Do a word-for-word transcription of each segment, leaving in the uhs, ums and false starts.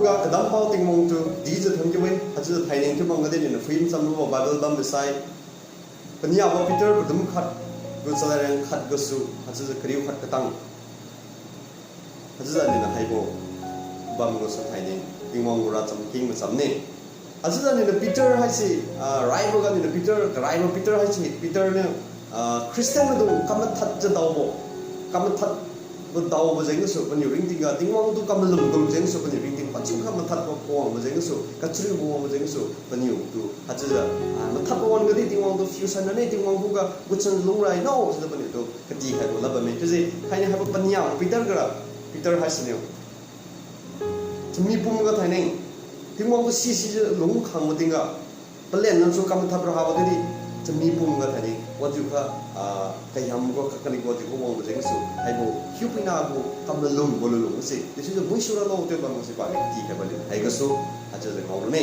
Kadam pao Tingwang tu dijiu thon kiu-e, haichiujiu thainai thiu bamga di aliuniu phuicham lubo Bible bam bisai. Paniabo Peter padum khat gu chalariang khat gasu, haichiujiu kariu khat katang. Haichiujiu aliuniu haibo bam gasu thainai Tingwang gu racham keng macham ne. Haichiujiu aliuniu Peter haise, ah, raibo ga aliuniu Peter, karaibo Peter haise, Peter niu, ah, Christian maidung kamathat jiu daobo, kamathat bo daobo jeng gasu paniu ringting ga, Tingwang tu kamalum kum jeng gasu paniu ringting, pachiu kamathat bo kawangbo jeng gasu, kachariubo wangbo jeng gasu, paniu tu, haichiujiu, ah, mathat bo wan ga di Tingwang tu phiusan rane, Tingwang khuga gutsan lung rai no, chiujiu paniu tu katikhaibo lad bamme. Chiujiu thainai haibo paniabo Peter gara, Peter haisiniu chami pum ga thainai Tingwang tu sisijiu lung khangbo tingga, palen nangsu kamathat rabo haidi, chami pum ga thainai wajiukha, ah, kayam gu kakani wajiukha wangbo jeng gasu, haibo hiupuina gu kamalumbo lulung se, desijiu mui sura lo chiu bam gasu paniu katikhaibo aliu haigasu, haichiujiu ngao rane.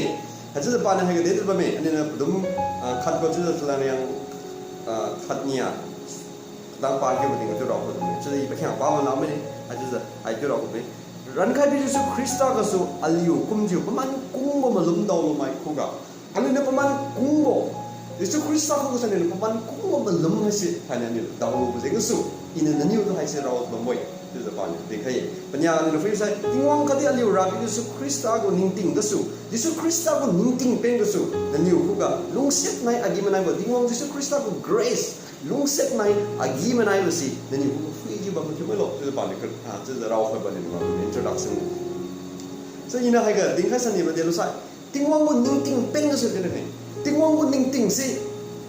Haichiujiu paniu haiga dejiu bamme, aliuniu padum, ah, khat gasu chalariang, ah, khat nia katang pa kiu mating gasu raokhai bamme. Chiujiu pakhiangna pa mana mane, haichiujiu haichiu raokhai bamme. Rankhaibo Jesu Khrista gasu aliu kumjiu paman kungbo malum daolumai khuga, aliuniu paman kungbo Jesu Khrista khugasu aliuniu paman kungbo malum haise thainai aliu daolubo jeng gasu, iniu naniu tu haise rao bambo-e, chiujiu paniu dinkhai-e. Paniaga aliuniu phuisai, Tingwang khatdi aliu Rapiu Jesu Khrista gu ningting gasu, Jesu Khrista gu ningting peng gasu naniu khuga lungsiat nai agi-manaibo Tingwang Jesu Khrista gu grace, lungsiat nai agi-manaibo si naniu khuga phuijiu bam mathiu mailo, chiujiu paniu, ah, chiujiu raokhaibo aliuniu introduction. So iniu haiga dinkhai sanibo delosai, Tingwang gu ningting peng gasu dinne. Tingwang gu ningting se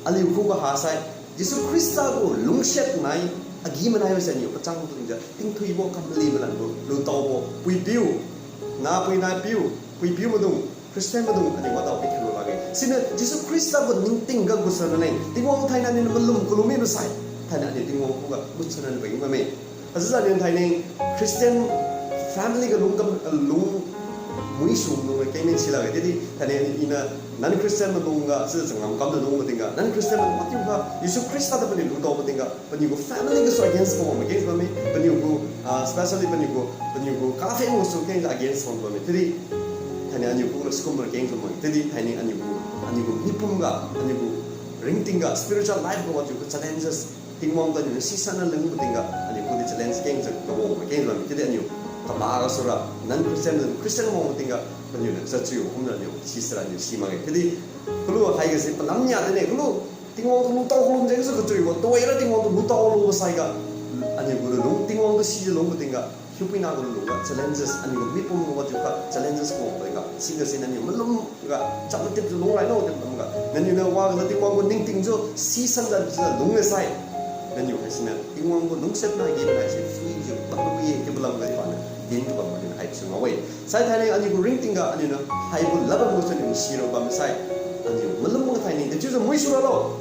aliu khuga hasai, Jesu Khrista gu lungsiat nai agi-manaibo si aliu pachang tungjiu tingthuibo, kamali malanbo, lutaobo, puipiu, napui napiu, puipiu maidung, Christian maidung aliu wadao pikhiu lakge. Siniu Jesu Khrista gu ningting ga gutsan raleng, Tingwang thainai aliuniu malum kalu mibo sai, thainai aliu Tingwang khuga gutsan raleng bamme. Haichiujiu aliu thainai Christian family ga lung kam, lung mui sum lung keng ning silakge, chiudi thainai iniu non-Christian maidung ga chiujiu changam kam lungbo tingga, non-Christian maidung mathiu ga Jesu Khrista tu paniu lutaobo tingga, paniu gu family gasu against kawang against bamme, paniu gu, ah, especially paniu gu, paniu gu kapheng gasu keng against kawang bamme. Chiudi thainai aliu khuga skum keng sum bamme. Chiudi thainai aliu gu, aliu gu mipum ga, aliu gu ringting ga, spiritual life ga wajiu gu challenges, Tingwang tu aliuniu sisan ralengbo tingga, aliu khuga di challenge kengjiu kawang keng bamme. Chiudi aliu kaba gasura non-Christian, Christian wangbo tingga, paniuniu chachiu kumra aliu sisara aliu si makge. Chiudi kalu haiga si palam nia dinne, kalu Tingwang tu lutao kalum jeng gasu kachiubo, tuhoira Tingwang tu lutao lubo saiga, aliu gu lulung Tingwang tu sijiu lungbo tingga, hiupuina gu lulung ga challenges, aliu gu mipum gu wajiukha challenges kawang paiga, siga si naniu malum ga chap matipjiu lung railo chiu bamga, naniu niu waga Tingwang gu ningting jiu sisan dan jiu lung le sai, naniu haisiniu Tingwang gu lungsiat nai agi-manai si phuijiu bamlu ye chiu balam ga paniu din bam aliu haisu ngao-e. Sai thainai aliu gu ringting ga aliuniu haibo lad bam gasu aliu sira bam sai, aliu malum ga thainai dechiujiu mui sura lo.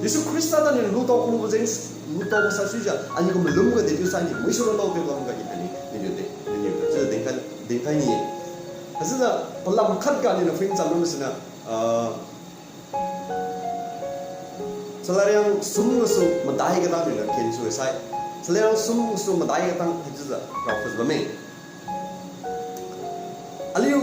Jesu Khrista tu aliuniu lutao kalubo jeng, lutao masa suijiu aliu gu malum ga dechiu sai aliu mui sura lo chiu bamga i thainai aliu de, aliu de chiu dinkhai, dinkhai ni-e. Haichiujiu palam khat ga aliuniu phuicham lu siniu, ah, chalariang sum gasu madai katang aliuniu kensui sai. Chalariang sum gasu madai katang haichiujiu raokhai bamme. Aliu,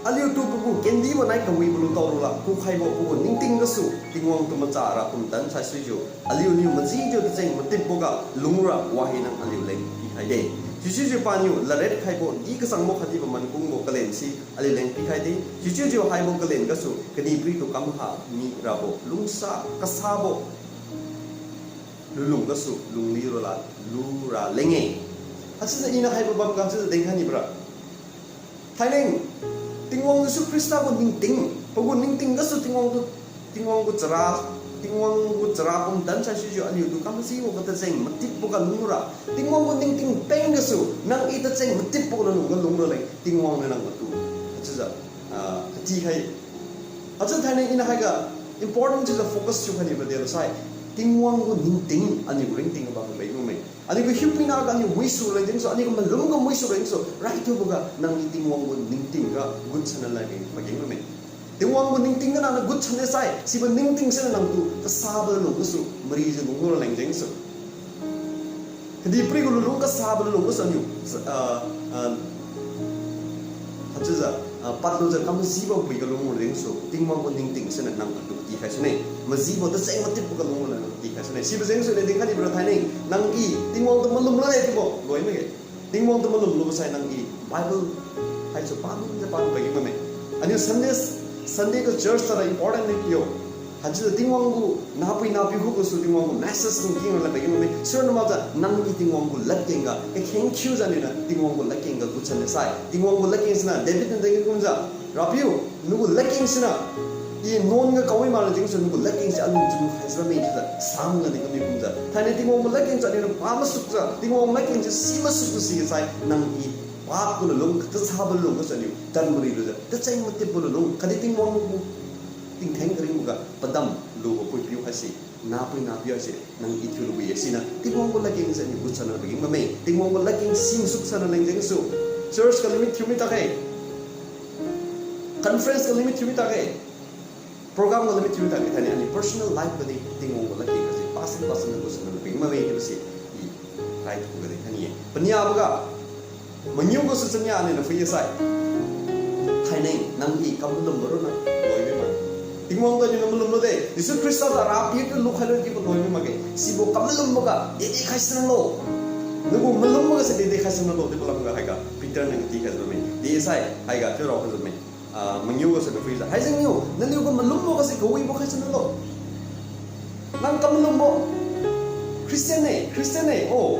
aliutu pagu kendibo nai kawibo lutao lula, kukhaibo pagu ningting gasu Tingwang tu machara pumtan saisuijiu, aliuniu majijiu tacheng matipboga lungra wahina aliuleng pikhaide. Sichiujiu paniu ladriat khaibo di kachangbo khatdi paman kungbo kalen si aliuleng pikhaide. Sichiujiu haibo kalen gasu kadihpiritu kamkha mirabo lungsa kasabo lulung gasu lungli rala lura leng-e. Haichiujiu iniu haibo bamga chiujiu dinkhai nibora, thainai Tingwang Jesu Khrista gu ningting, pagu ningting gasu Tingwang tu, Tingwang gu chara, Tingwang gu chara pumtan saisuijiu aliutu kamajibo katacheng matipboga lungra. Tingwang gu ningting peng gasu nang i tacheng matipbo lulung ga lungra leng Tingwang niu nang matu. Haichiujiu, ah, katikhai. Haichiu thainai iniu haiga important chiujiu focus thiukhai nibo delosai, Tingwang gu ningting aliu ringting ga bam mai bamme. Aliu gu hiupuina ga aliu muisu leng jengsu, aliu gu malum ga muisu lengsu, raithuboga nangniu Tingwang gu ningting ga gutsan raleng pageng bamme. Tingwang gu ningting ga nangniu gutsan le sai, sibo ningting siniu nangtu kasabo lulung gasu marijiu lunglu raleng jengsu, kadihpiri gu lulung kasabo lulung gasu aliu, ah, ah, Chiujiu, ah, padlujiu kamajibo pui kalung leng su, Tingwang gu ningting siniu nang atu katikhai sune. Majibo tacheng matipbo kalung leng katikhai sune. Sibo jeng suniu dinkhai nibo ra thainai, nang i Tingwang tu malum lule chiubo loi makge. Tingwang tu malum lubosai nang i Bible haisu pam, ja pam pageng bamme. Aniu Sunday, Sunday tu church tara important ne piu. Haichiujiu Tingwang gu nahpui nahpiu khugasu Tingwang gu message ningting leng pageng bamme. Sirona makjiu nang i Tingwang gu ladkeng ga, kakheng thiujiu niu na Tingwang gu ladkeng ga gutsan sai. Tingwang gu ladkeng siniu David niu deng kumjiu, Rapiu, nagu ladkeng siniu i nuan ga kawi makra jeng su nagu ladkeng si alung chun khai sira me chiujiu Psalm ga deng kami kumjiu. Thainai Tingwang gu ladkeng si aniu pa masukjiu, Tingwang ladkeng si si masukjiu si sai, nang i pap gu lulung, kasabo lulung gasu aniu tan mari lujiu, tacheng matipbo lulung, khatdi Tingwang gu tingtheng karingbo ga padam lubo puipiu haise, nahpui nahpiu haise, nang i thiu lubo ye siniu, Tingwang gu ladkeng si aniu gutsan pageng bamme, Tingwang gu ladkeng si masuksan leng jeng su, church ga limit thiu mi takge. Conference ga limit thiu mi takge. Program ga limit thiu mi takge, thainai aniu personal life ga di Tingwang gu ladkeng ga si, pastor, pastor na gutsan pageng bamme chiubo si, i rai tu ga di thainai ye. Paniaboga, mangiu gasu chania niu na phui ye sai. Thainai, nang i kam malumbo ronna loi mi ma. Tingwang tu niu na malum lude. Jesu Khrista tu Rapiu tu lukhai lu chiubo loi mi makge. Sibo kam malumboga, dede khai sanlo. Nagu malumboga se dede khai sanlo, chiubo lamga haiga Peter niu katikhai bamme. Di sai, haiga chiu rao khai bamme. Ah, mangiu gasu na phuijiu. Haijengniu, naliu gu malumbo gase kawibo khai sanlo. Nang kam malumbo. Christian ne, Christian ne, oh.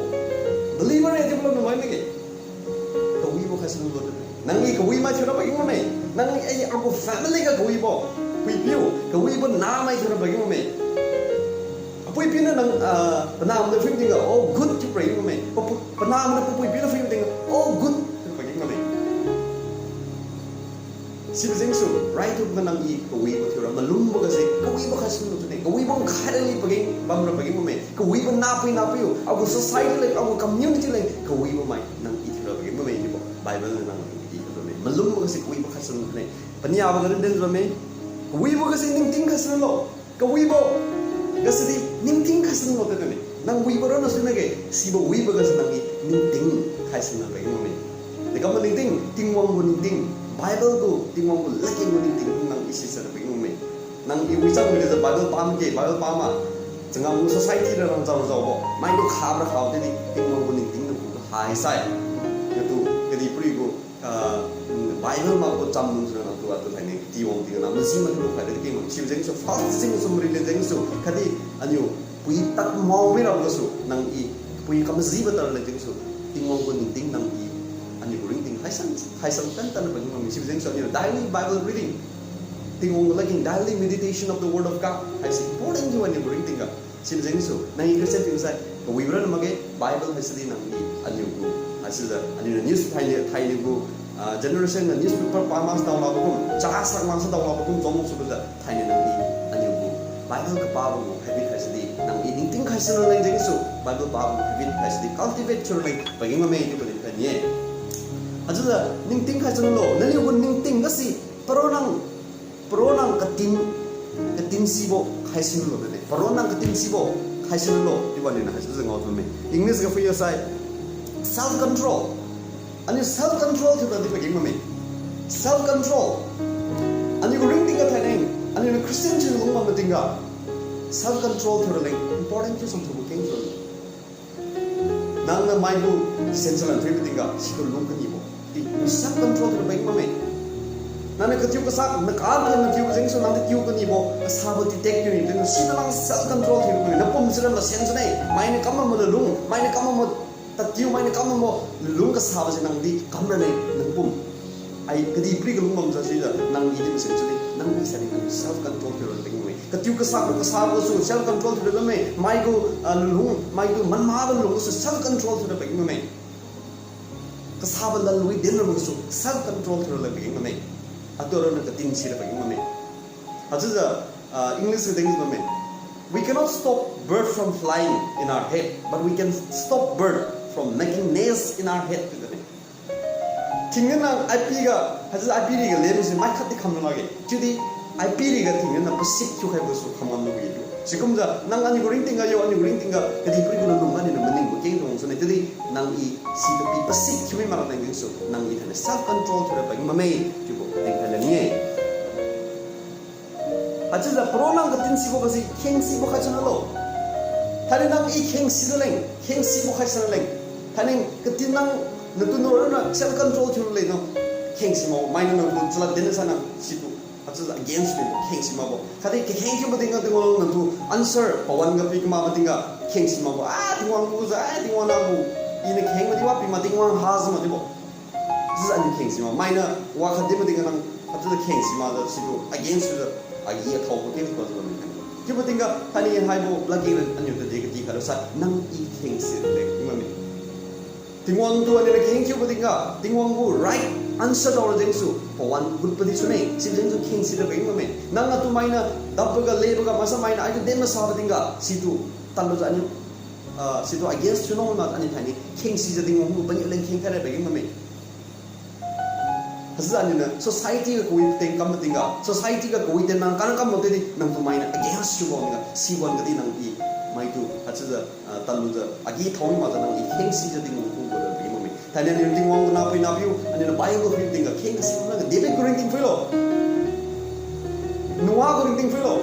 Believer ne, chiubo lamga mai makge. Kawibo khai sanlo. Nang i kawi mai thiura pageng bamme. Nang i agu family ga kawibo. Puipiu, kawibo nah mai thiura pageng bamme. Apuipiu niu nang, ah, panah mada phui tingga, oh, good thiura pageng bamme. Papu-, panah mada papuipiu niu phui tingga, oh, good thiura pageng bamme. Sibo jeng su, rai tu ga nang i kawibo thiura malumbo gase, kawibo khai sanlo chiune, kawibo khai rali pageng, bamra pageng bamme, kawibo nahpui nahpiu, agu society leng, agu community leng, kawibo mai, nang i thiura pageng bamme, chiubo, Bible niu nang i thiura bamme, malumbo gase kawibo khai sanlo chiune, paniaboga rin din bamme, kawibo gase ningting khai sanlo. Kawibo gase di ningting khai sanlo tadne. Nang wibo ronna sui nage, sibo wibo gase nang i ningting khai sanlo pageng bamme. Dekam ningting, Tingwang gu ningting, Bible gu, Tingwang gu ladkeng gu ningting nang i si sanlo pageng bamme. Nang i wichang wijiu Bible pam ge, Bible pam ma. Changam gu society ra nang jao jaobo. Mai gu khabra khao tadi, Tingwang gu ningting nang gu hai sai. Natu, kadihpiri gu ah, Bible makbo cham nung suna natu atu thainai katiwang tingga na maji matu khai de keng sibo jeng su fasting su mari le jeng su khatdi aniu pui tad mao mirabo gasu nang i pui kamajibo tad le jeng su Tingwang gu ningting nang i aniu gu ringting haisan haisan tantan pageng bamme sibo jeng su aniu daily Bible reading Tingwang gu ladkeng daily meditation of the word of God haise important thiu aniu gu ringting ga. Sibo jeng su, nang i Christian thiu sai, kawibo ronna makge, Bible haise di nang i, aniu gu, haise da, aniu niu news thainai, thainai gu, ah, generation niu newspaper pa mas dao labo kum, cha sak mas dao labo kum, jong su da, thainai nang i, aniu gu, Bible kapabo gu habit haise di, nang i ningting khai sanlo leng jeng su, Bible pabo gu habit haise di, cultivate thiura leng, pageng bamme chiubo din thainai ye. Ajiu da, ningting khai sanlo, naliu gu ningting gase, paronna Paronna katin, katin sibo khai sanlo de. Paronna katin sibo khai sanlo. Chiubo niu na haise jengao tume. English ga phui sai self control. Aniu self control thiura di pageng bamme. Self control. Aniu gu ringting ga thainai. Aniu niu Christian thiu lung bam mating ga. Self control thiura leng important thiu sam thiubo keng thiura. Nangniu mai gu sense lan thiu tingga, situ lung kanibo. Di, self control thiura pageng bamme. Nangniu katiu kasak, naka nangniu tiu kajeng su nangniu tiu kanibo, kasabo detect thiu ni, situ nang self control thiura pageng bamme. Napum sira masen sune, mainiu kam bambo lung, mainiu kam bambo tatiu, mainiu kam bambo lung kasabo se nang di kam rane, napum. Ai, kadihpiri kalung bam sa sida, nang i di masen sune, nang i sani nang self control thiura pageng bamme. Katiu kasak, kasabo su self control thiura bamme. Mai gu, ah, lung, mai gu manmabo lung su self control thiura pageng bamme. Kasabo lalui din rabo su self control thiura pageng bamme. Atu ronna katin sira pageng bamme. Achiujiu, ah, English ga deng bamme. We cannot stop bird from flying in our head, but we can stop bird from making nest in our head. Thingnana api ga, haichiujiu api riga lem se mai khat di kham na lakge. Chiudi api riga thingnana pasik thiukhaibo su kham ngam lubo-e. Sikumjiu, nang aniu gu ringting ga yo, aniu gu ringting ga, kadihpiri gu lung aniu niu maningbo keng dung sune, chiudi nang i situ pi pasik thiumi mak raleng su, nang i thainai self control thiura pageng bamme, chiubo tingkai lani-e. Haichiujiu paronna katin sibo kasi, kheng sibo khai suna lo. Thainai nang i kheng si raleng, kheng sibo khai suna leng. Thainai katin nang, natu nuruna self control thiu leng no. Kheng si mak, mai nang natu chalad din sa nang situ. Haichiujiu against me, kheng si makbo. Khatdi kakheng thiubo tingga Tingwang natu answer, pawan ga pi kamakbo tingga, kheng si makbo. Ah, Tingwang kujiu, ah, Tingwang nagu. Iniu kheng madi wa pi ma Tingwang hajiu madibo. Chiujiu aniu kheng si mak. Mainiu wa khat dibo tingga nang, haichiujiu kheng si makjiu, situ against thiujiu, agi athao bo kheng si makjiu bamme. Chiubo tingga, thainai haibo, lagi aniu tadi kati khat lo sa, nang i kheng si leng, tingmame. Tingwang tu aniu na kheng thiubo tingga, Tingwang gu right answer dao ra jengsu, pawan gut padi sune, si jengsu kheng si ra pageng bamme. Nang atu mainiu, dapboga, leboga, masa mainiu, aitu den masabo tingga, situ, tanlujiu aniu, ah, situ against thiu nang ma aniu thainai, kheng sijiu Tingwang gu paniu leng kheng khai ra pageng bamme. Haichiujiu aniu na society ga kawi teng kam tingga, society ga kawi teng nang kam kam tadi, nang tu mainiu against thiubo tingga, sibo wan gadi nang i, maitu, haichiujiu, ah, tanlujiu, agi thao mi makjiu nang i kheng sijiu Tingwang khuga pageng bamme. Thainai aniu Tingwang gu nahpui nahpiu, aniu na Bible gu ringting ga, kheng si nang David gu ringting phuilo. Noah gu ringting phuilo.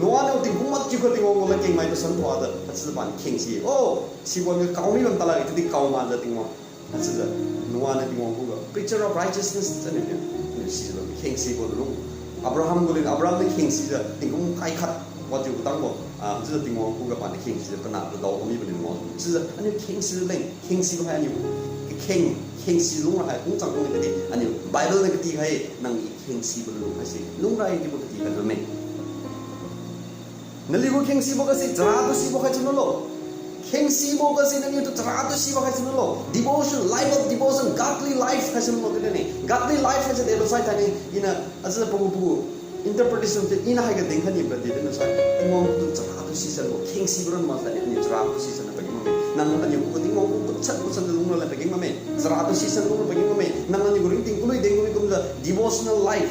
Noah niu tingkum mathiu ga Tingwang gu ladkeng maitu san thuajiu, haichiujiu pan kheng si. Oh, sibo wan ga kao mi bam tala, chiudi kao makjiu Tingwang. Haichiujiu, Noah niu Tingwang khuga, preacher of righteousness, chiu niu, niu sijiu kheng sibo lung. Abraham gu leng, Abraham niu kheng sijiu, tingkum kai khat, wajiu katangbo, ah, haichiujiu Tingwang khuga paniu kheng sijiu, panah tu dao kami bani Noah. Chiujiu, aniu kheng si leng, kheng sibo hai aniu, kheng, kheng si lung hai, kung chang kung tadi, aniu, Bible niu kati hai, nang i kheng sibo lung hai si, lung rai dibo kati hai bamme. Naliu gu kheng sibo ga si, chara tu sibo khai chunlo. Kheng sibo ga si, naliu tu chara tu sibo khai chunlo. Devotion, life of devotion, godly life khai chunlo, chiu ne. Godly life khai chun delo sai thainai, iniu, aja pagu pagu, interpretation tu, iniu haiga deng khai nibo delo sai. Tingwang tu chara tu sisanbo, kheng sibo ran ma thainai, aniu chara tu sisan pageng bamme. Nang aniu gu Tingwang gu kutsan kutsan tu lung raleng pageng bamme. Chara tu sisan lung raleng pageng bamme. Nang aniu gu ringting kului deng wi kumjiu, devotional life.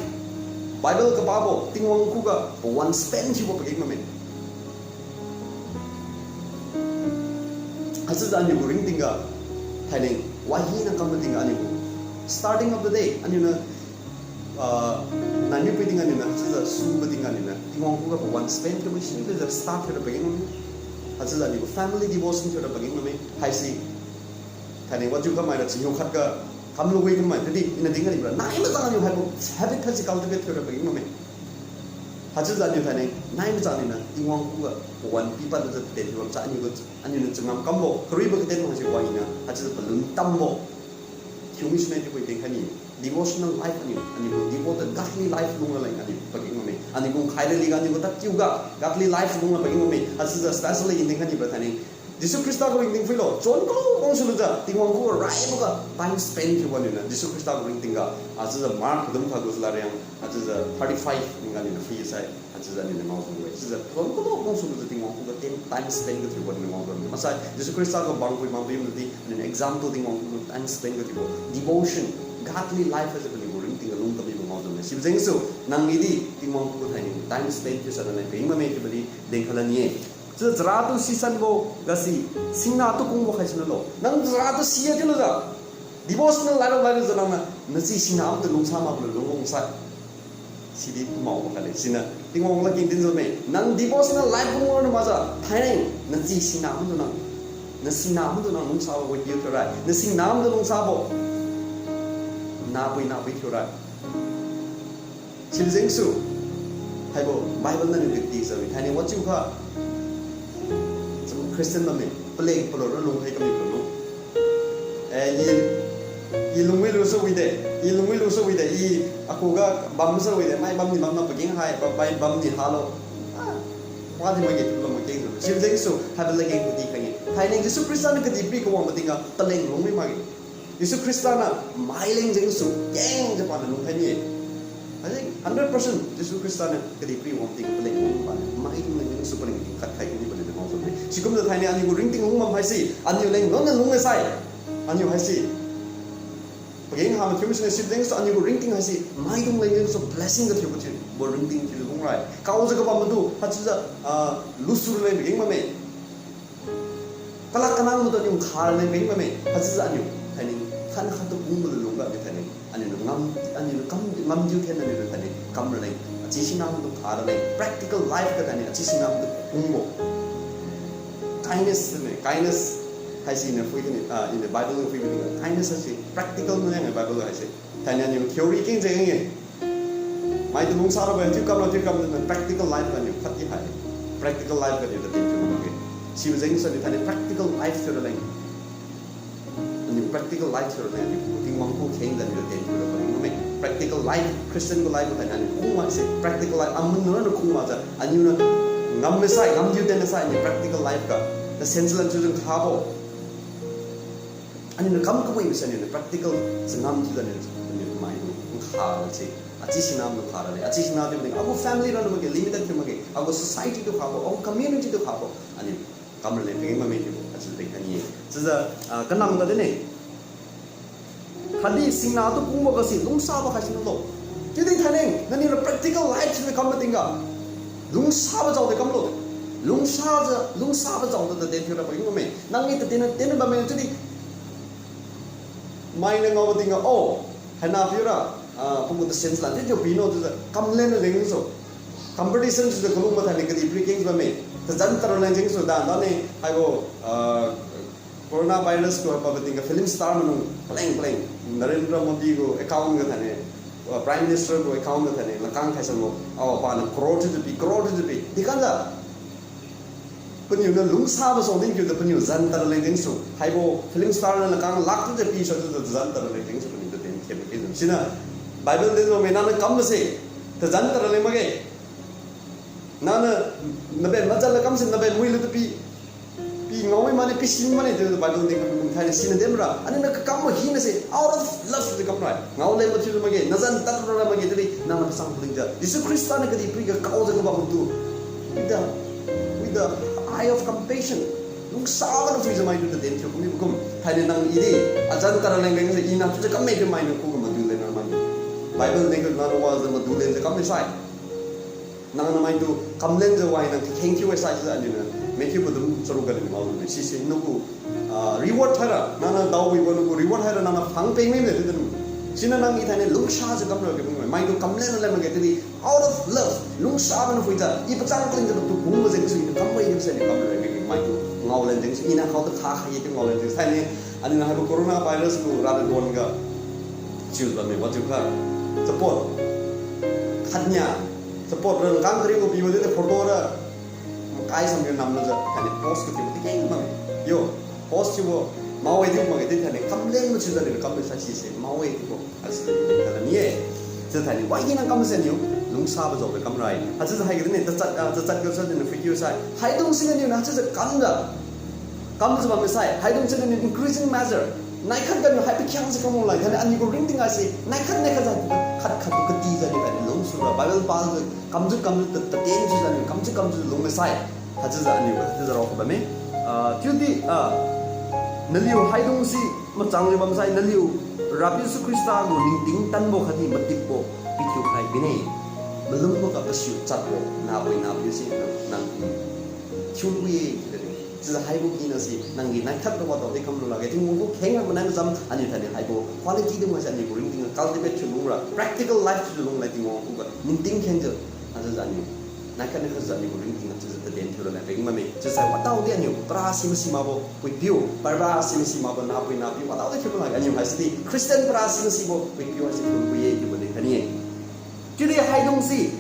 Bible kapabo, Tingwang khuga, pawan spend thiubo pageng bamme. Haichiujiu aniu gu ringting ga, thainai, wahina kam tingga aniu gu. Starting of the day, aniu niu, ah, nai mi pui tingga aniu niu, haichiujiu subo tingga aniu niu, Tingwang khuga pawan spend thiubo si, haichiujiu start thiura pageng bamme. Haichiujiu aniu gu family devotion thiura pageng bamme. Haisi, thainai wajiu kamaira chiu khat ga, kamlu wi kamai, chiudi, iniu ding kani bra, nai machang aniu haibo, habit haisi cultivate thiura pageng bamme. Haichiujiu aniu thainai, nai machang aniu niu, Tingwang khuga, pawan pipad jiu ten thiu bam sa aniu gu, aniu niu changam kambo, karibo katen ma haisi wahina, haichiujiu palun tambo. Thiumi sunai thiu pui deng khai ni. Devotional life aniu, aniu gu devoted godly life lung raleng aniu pageng bamme. Aniu gu khai rali ga aniu gu tad thiu ga, godly life lung raleng pageng bamme. Haichiujiu specially deng khai ni bra thainai. Jesu Khrista gu ringting phuilo, chon kalo wang sulujiu, Tingwang khuga raiboga time spend thiubo aniu niu, Jesu Khrista gu ringting ga, haichiujiu Mark kadung kha gu chalariang, haichiujiu thirty-five ning ga aniu niu phui sai, haichiujiu aniu niu ngao sulu-e. Haichiujiu chon kalo wang sulujiu Tingwang khuga ten time spend ga thiubo aniu ngao sulu-e. Maksai, Jesu Khrista gu bang phui bang phui madi, aniu niu example Tingwang khuga time spend ga thiubo. Devotion, godly life haisi aniu gu ringting ga lung kamibo ngao sulu-e. Sibo jengsu, nang idi, Tingwang khuga thainai time spend thiu sa naleng pageng bamme chiubo di, deng khai lani-e. Chiujiu chara tu sisanbo ga si, singna tu kungbo khai sina lo. Nang chara tu si ya chiulujiu. Devotional life of life jiu nang niu, nachi singna tu lungsa mak lu lung sai. Sidi kumao mak kha le, siniu, Tingwang ladkeng dinjiu me. Nang devotional life lung ranu makjiu, thainai, nachi singna tu nang. Nasingna tu nang lungsabo wi piu thiu rai. Nasingna tu lungsabo. Napui napui thiu rai. Sibo jengsu, haibo Bible niu kati jiu mi, thainai wajiu kha. Cham Christian bamme, paleng palora lung hai kami palung. Eh, i, i lungwi lusu wide, i lungwi lusu wide, i akhuga bamsu wide, mai bamni bamna pageng hai, ba-, mai bamni halo. Ah, wadi mage tu lung keng tu. Sibo jengsu, haibo leng keng kati khangi. Thainai Jesu Khrista niu kadihpiri kawang mating ga, paleng lungwi mage. Jesu Khrista niu maileng jengsu kengjiu paniu lungkhai ni-e. Haisi hundred percent Jesu Khrista niu kadihpiri wang ting paleng wang paniu maileng jengsu paleng ting khat khai kuni paniu ngao sulu-e. Sikumjiu thainai aniu gu ringting lung bam haise, aniu leng lungna lung sai. Aniu haise. Pageng ha mathiu misine sibdeng su aniu gu ringting haise maidung leng su blessing ga thiu ba thiu. Bo ringting thiu lung rai. Kaojiu kabam madu, haichiujiu, ah, lusu leng pageng mame. Kalak kanang madu aniu khara leng pageng mame. Haichiujiu aniu, thainai, than khat tu kung madu lungga aniu thainai. Aniu ngam, aniu kam, ngam diu thainai aniu thainai. Kam raleng. Achi sinam tu khara leng. Practical life ga thainai. Achi sinam tu kungbo. Kindness ne, kindness. Haise ina phui kani, ah, ina Bible ga phui kani. Kindness haise practical mane Bible haise. Thainai aniu theory keng jeng ye. Mai tu lungsa rabo, chiu kam lo, chiu kam lo, practical life ga aniu khat di hai. Practical life ga aniu tatin chiu makge. Sibo jeng su aniu thainai practical life thiu raleng. Aniu practical life thiu raleng, aniu Tingwang ku kheng jiu aniu tatin thiu rabo. Aniu mai practical life, Christian gu life thainai aniu kung makse practical life, amun na kung makjiu. Aniu na ngam masai, ngam diu thainai sai, aniu practical life ga. The sense lan chiu jeng khabo. Aniu na kam kawi masa aniu na practical jengam thiu aniu, aniu mai tu khara se. Achi sinam tu khara le. Achi sinam tu ning, agu family rana makge, limited thiu makge, agu society tu khabo, agu community tu khabo. Aniu kam le pageng mame thiubo, achi le pageng aniu. Chiujiu, ah, kanam ga dine. Khatdi singna tu kungbo ga si lungsabo khai sing lo. Chiudi thainai, naniu na practical life si kam mating ga. Lungsabo jao de kam lo. Lungsa jiu, lungsabo jao de tatin thiu rabo pageng mame. Nang ni tatin, tatin bamme chiudi. Mai na ngao ting ga, oh, haina piu ra, ah, pagu ta sense lan, chiu pino chiujiu, kamlen na leng su. Competition chiujiu kalung mathainai kadihpiri keng bamme. Tazan tara leng jeng su dan, dan ni, haibo, ah, coronavirus gu haibo ting ga film star manung, paleng, paleng. Narendra Modi gu account ga thainai, ah, Prime Minister gu account ga thainai, lakang khai sangbo, aw, pana crore chiujiu pi, crore chiujiu pi. Dikan ja. Paniu na lungsabo song ding kiu ta paniu zan tara leng jeng su. Haibo film star na lakang lakh tu je pi sa tu zan tara leng jeng su paniu tu ten khe pi jeng. Sina Bible de lo me nang na kam se. Tazan tara leng makge. Nang na nabe mazan la kam se nabe mui lu tu pi. Pi ngao mane pi sin mane de Bible de kam thainai sina dem ra. Ani na kam mo hina se out of love de kam rai. Ngao leng mathiu makge. Nazan tara leng makge de nang na pasang puling ja. Jesu Khrista na kadihpiri ga kao ja kabam tu. With the, with the eye of compassion. Lungsabo na phui jamai tu taden thiu kami bukum. Thainai nang i di, azan tara leng leng se i na tu ja kam me de mai na ku ga madu leng na mai. Bible leng ga na wa ja madu leng ja kam me sai. Nang na mai tu kam leng ja wai nang kheng thiu wai sai ja ani na. Matthew padum charuk ga leng ngao lu si se nuku. Ah, reward haira, nang na dao wibo nuku reward haira, nang na phang peng me de tu. Sina nang i thainai lungsa ja kam ra ke mai. Mai tu kam leng leng ma ke tu di. Out of love, lungsabo na phuijiu, i pachang kling jiu tu kung majeng su i kam wai ni se ni kam leng ni mai tu ngao leng jeng su i na khao tu kha khai tu ngao leng jeng sai ni, ani na haibo coronavirus gu rada don ga chiu ba me wa chiu kha. Support. Khatnia. Support ran kang kari gu bi wa de photo ra. Kai sam ni nam na ja, ani post ku ti ti keng ma. Yo, post chiu bo, mao wai di ma ke di thainai kam leng ma chiu ja ni kam leng sai si se, mao wai di bo. Asi, kala ni e. Chiu thainai, wai di nang kam se niu, lungsabo jao de kam rai. Hachiu hai ga ni, tachat, ah, tachat ga sa ni, video sai. Haidung si niu, hachiu kam ga. Kam jiu bam sai, haidung si niu increasing measure. Naikhat ga niu hai pakhiang si kam leng, kani ani gu ringting ga si, naikhat, naikhat ja, khat, khat tu kati ja ni, kani lungsu ra, Bible pa, kamjiu, kamjiu, ta, taden jiu ja ni, kamjiu, kamjiu, lung sai. Hachiu ja niu, hachiu ja rao ka bam me. Ah, chiudi, ah, naliu haidung si, machang ni bam sai naliu, Rapiu Jesu Khrista gu ningting tanbo khatdi matipbo pithiu khai bine. Malumbo ga kasiu chatbo, nabui napiu si nang thiu wi-e, chiujiu haibo kina si, nang gi naikhat tu wa dao di kam lu lakge, Tingwang gu kheng manai mazam, ani thainai haibo, quality dung wa si ani gu ringting cultivate thiu lung ra, practical life thiu lung lai Tingwang gu ga, ningting kheng jiu, hachiu ja niu. Naikhat naikhat ja niu ringting chiujiu taden thiu raleng peng ma me. Chiusai wa dao di aniu para si masi makbo puipiu, para si masi makbo nabui napiu wa dao di thiu raleng aniu hai si di Christian para si masibo puipiu hai si thiu wi-e chiubo de kani e. Chiudi haidung si.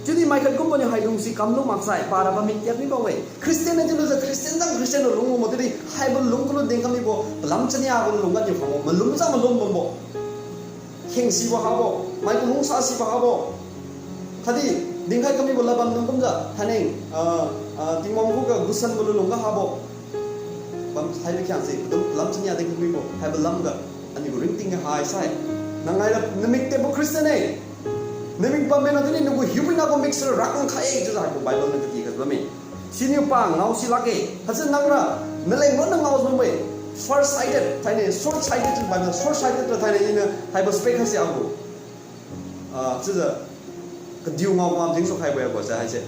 Chiudi maikhat kumbo niu haidung si kamlu maksai para bam mi tiak mi bawe. Christian na chiulu ja Christian jang Christian lu lung mo chiudi haibo lung kulu deng kam mibo palam chania kulu lung ga niu phangbo malum ja malum bambo. Kheng sibo habo, mai kalung sa sibo habo. Khatdi, dinkhai kamibo ladbam dung kumjiu, thainai, ah, ah, Tingwang khuga gusan malu lungga habo. Bam haibo khiang se, padum lam chania ding kamibo, haibo lamga, aniu ringting hai sai. Nang haira namik tebo Christian e. Namik bam mena tuni nagu hiupuina gu mixture rak nang khai e, chiujiu haibo Bible na kati khat bamme. Siniu pa ngao si lakge, haisi nangra, naleng ronna ngao si bamme. Far sighted, thainai short sighted chiu bamna, short sighted ra thainai iniu haibo spec haise agu. Ah, chiujiu kadiu ngao kam jengsu khaibo yabo se haise.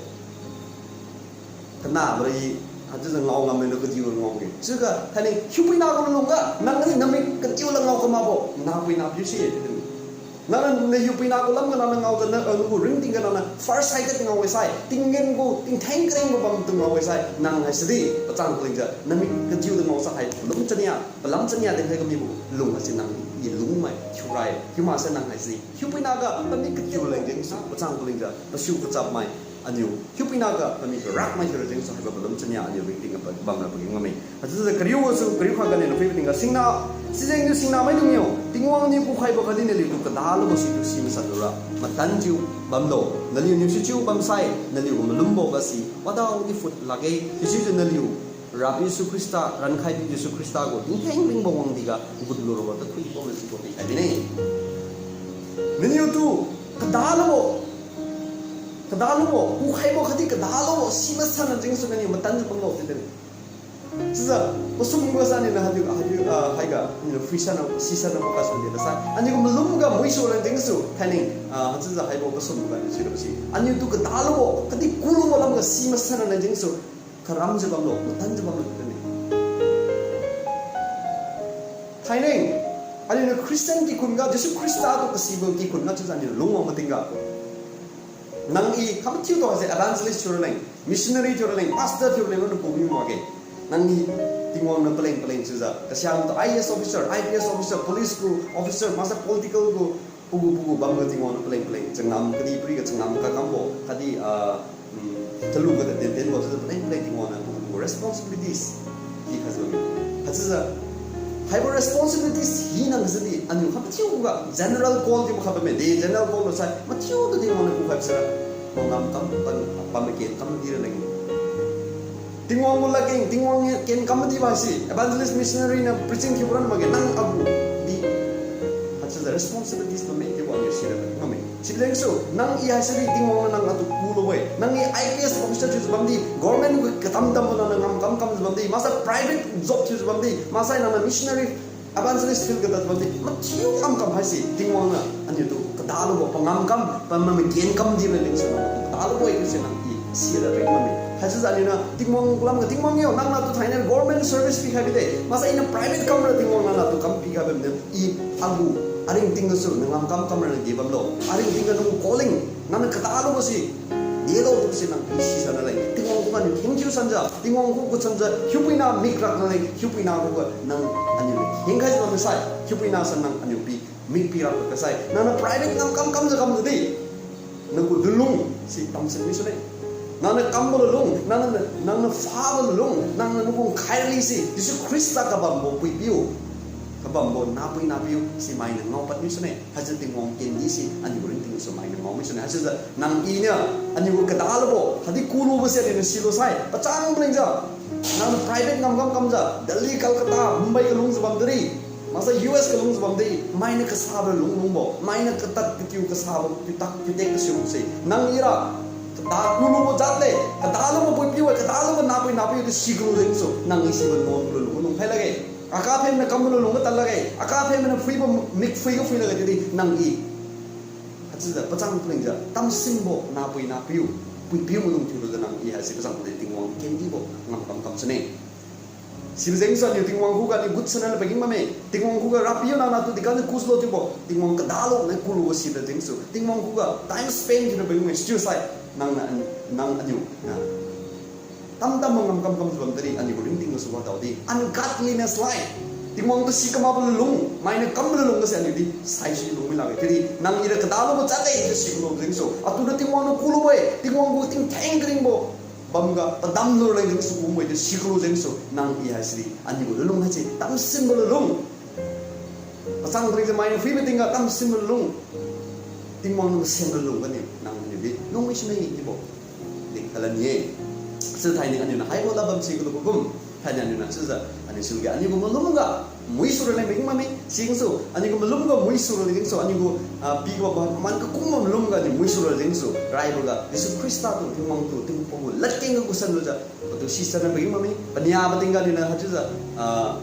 Kana bari, haichiujiu ngao ngam milo kadiu ngao ke. Chiuga thainai hiupuina gu lungga, nang ni namik kadiu la ngao kam makbo, napui napiu si ye chiu din. Nangniu nahiupuina gu lamga nangniu ngaojiu, nanggu ringting ga nangniu far sighted ngao-e sai, tinggen gu, tingtheng karing gu bam tu ngao-e sai, nang haisi di, pachang palingjiu, namik kadiu tu ngao sa hai, lum chania, palam chania dinkhai kamibo, lung haise nang, i lungmai, thiurai, hiumaksai nang haisi di, hiupuina ga, namik kadiu leng jengsu, pachang palingjiu, pasu kachap mai, aniu, hiupuina ga, namik karak mai thiura jengsu, haibo palum chania, aniu ringting ga, bamra pageng ngam-e. Haichiujiu kariu gasu, kariu kha ganiu phuibo tingga singna, sijengniu singna maidung yo, Tingwang niu kukhaibo khatdi naliutu kadalubo situ si masan lura, matanjiu bamlo, naliuniu sichiu bamsai, naliu gu malumbo gasi, wadaodi phut lakge, sichiujiu naliu, Rapiu Jesu Khrista, rankhaipiu Jesu Khrista gu, tingtheng ringbo wangdi ga, gut lurabo tathui bo masibo pikhai bine. Naliutu, kadalubo, kadalubo, kukhaibo khatdi kadalubo, si masan jengsu naliu matanjiu bamlo, chiu din. Chiujiu, pasum ga sa aniu na haijiu, haijiu, ah, haiga, aniu na phuisa na, sisa na maka sa aniu na sa. Aniu gu malum ga muisu ra jengsu, thainai, ah, haichiujiu haibo pasum ga aniu si ra si. Aniu tu kadalubo, khatdi kulubo lamga si masan ra jengsu. Karamjiu bamlo, matanjiu bamlo, thainai. Thainai, aniu na Christian kikhun ga, Jesu Khrista tu kasibo kikhun ga, chiujiu aniu lungwang mating ga. Nang i kam thiutu haise evangelist thiu raleng, missionary thiu raleng, pastor thiu raleng, nang pumi makge. Nang i Tingwang niu paleng paleng chiujiu, kasiang tu I A S officer, I P S officer, police gu officer, maksai political gu, pagu pagu bam ga Tingwang niu paleng paleng, changam, kadihpiri ga changam kakambo, khatdi, ah, um, talu ga tenten tenbo, chiujiu paleng paleng Tingwang niu pagu pagu responsibilities. Di khajiu bammi. Haichiujiu, haibo responsibilities hina khajiu di, aniu kam thiu ga, general call di makha bamme, di general call lo sai, mathiu tu Tingwang niu kukhai sara, mangam kam, pan, pan maken kam di raleng. Tingwang gu ladkeng, Tingwang ken kam di ba si, evangelist missionary niu preaching thiu ran makge, nang agu di. Haichiujiu responsibilities bamme, Tingwang niu sira bamme. Sibjengsu, nang i haisi di Tingwang niu nang atu kulo-e. Nang i I P S officer thiujiu bamdi, government gu katam tambo nang ngam kam kamjiu bamdi, maksai private job thiujiu bamdi, maksai nang niu missionary, evangelist field ga tadjiu bamdi, mathiu ngam kam haise, Tingwang niu aniu tu kadalubo pangam kam, pamagen kam di raleng se nang atu kadalubo-e chiuse nang i sira reng bammi. Haichiujiu aniu niu Tingwang lamga Tingwang yo, nang niu atu thainai government service pikhai bide, maksai iniu private kam ra Tingwang nang niu atu kam pikhai bamniu, i agu, aringting gasu, nang ngam kam kam ra di bamlo. Aringting ga nang calling, nang niu kadalubo si, delo chiusi nang i sisa raleng. Tingwang khuga niu thank you sanjiu, Tingwang khuga sanjiu, hiupuina mik rak raleng, hiupuina khuga nang aniu niu hengkhai jiu bam sai, hiupuina san nang aniu pi, mik pi rak kasai. Nang niu private ngam kam kamjiu kamjiu di. Nang gu lunlung si tamsin misune. Nang niu kambo lunlung, nang niu, nang niu phabo lunlung, nang niu nang gu khairi si, Jesu Khrista kabambo puipiu, kabambo napui napiu, si mai niu ngao pad misune. Haichiu Tingwang kendi si, aniu ringting su mai niu ngao misune. Haichiujiu, nang i niu, aniu gu kadalubo, khatdi kulubo si aniu niu silo sai, pachang palingjiu. Nang niu private ngam kam kamjiu, Delhi, Calcutta, Mumbai ga lungjiu bam dari. Maksai U S ga lungjiu bamdi, mai niu kasabo lunglungbo, mai niu katad katiu kasabo, piutak piutek kasiu se. Nang ira, kada kulubo jat le, kadalubo puipiu-e, kadalubo napui napiu di sikalu jengsu, nang i sibo nuan lulung lung khai lakge. Akaphem niu kambo lulung katad lakge, akaphem niu phuibo mik phui ga phui lakge, chiudi nang i. Haichiujiu, pachang palingjiu, tamsinbo, napui napiu, puipiu malung thiulujiu nang i haisi pachang paling Tingwang kendibo, ngam kam kam sune. Sibo jengsu aniu Tingwang khuga aniu gut sanra pageng bamme. Tingwang khuga Rapiu nang niu atu dikan kusulo chiubo. Tingwang kadalo nai kulubo sibo jengsu. Tingwang khuga time spend thiura pageng bamme. Sichiusai nang niu, nang aniu niu tamtam ngam kam kamjiu bam tadi aniu gu ringting gasu wadaodi. Ungodliness life. Tingwang tu si kamakbo lulung, mai niu kambo lulung gase aniu di saisi lungmi lakge. Chiudi nang ira kadalobo jat le, chiu sikalu jengsu. Atu niu Tingwang niu kulubo-e, Tingwang gu tingtheng karingbo bamga padam luraleng jengsu kumbo-e chiu sikalu jengsu, nang i haisidi, aniu gu lulung haise, tamsinbo lulung. Pachang tari jamai niu phuibo tingga tamsinbo lulung. Tingwang niu masenbo lulung ganiu, nang aniu di, lungmi sune chiubo. Di khalan ye. Sithaini aniu niu haibo lad bam sikalu gu kum. Thaini aniu niu chiujiu, aniu silga, aniu gu malum ga, mui sura leng bing mami, singsu, aniu gu malum ga mui sura leng singsu, aniu gu, ah, pi gu ba, man ga kum malum ga aniu mui sura leng singsu, raibo ga, Jesu Khrista tu, Tingwang tu, Tingwang gu, ladkeng ga kusan lujiu, patu sisan na bing mami, pania ba tingga aniu niu haichiujiu, ah,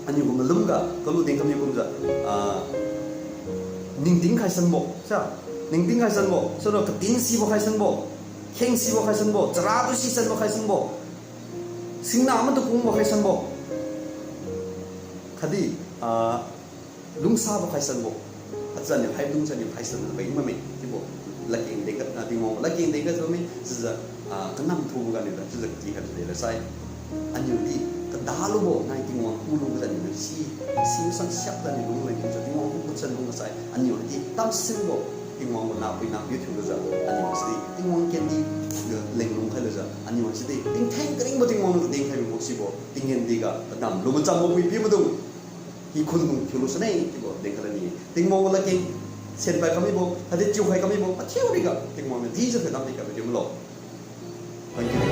Aniu gu malum ga, kalu deng kami kumjiu, ah, ningting khai sanbo, sa, ningting khai sanbo, sira katin sibo khai sanbo, kheng sibo khai sanbo, chara tu si sanbo khai sanbo, singna matu kungbo khai sanbo, khatdi, ah, lungsabo khai sanbo. Haichiu aniu hai lungsa aniu khai san bai bamme, chiubo. Ladkeng deng ga, ah, Tingwang ladkeng deng ga bamme, chiujiu, ah, kanam thubo ga aniu da, chiujiu kati khai de la sai. Aniu di, kadalubo, nai Tingwang kulu ga aniu si, si san siak da aniu lungleng chiujiu, Tingwang ku kutsan lung sai, aniu di, tamsinbo, Tingwang gu nahpui nahpiu thiulujiu, aniu si di, Tingwang kendi, lenglung khailujiu, aniu si di, tingtheng karingbo Tingwang lu deng khaibo sibo, tinggen di ga, kadam lu machambo pui pi madung. Hi khun tung thiulu sune, chiubo, deng kala ni. Tingwang gu ladkeng, sen pai kamibo, hadi chiu khai kamibo, mathiu riga, Tingwang niu di jiu khai dam di kami thiu malo. Thank you.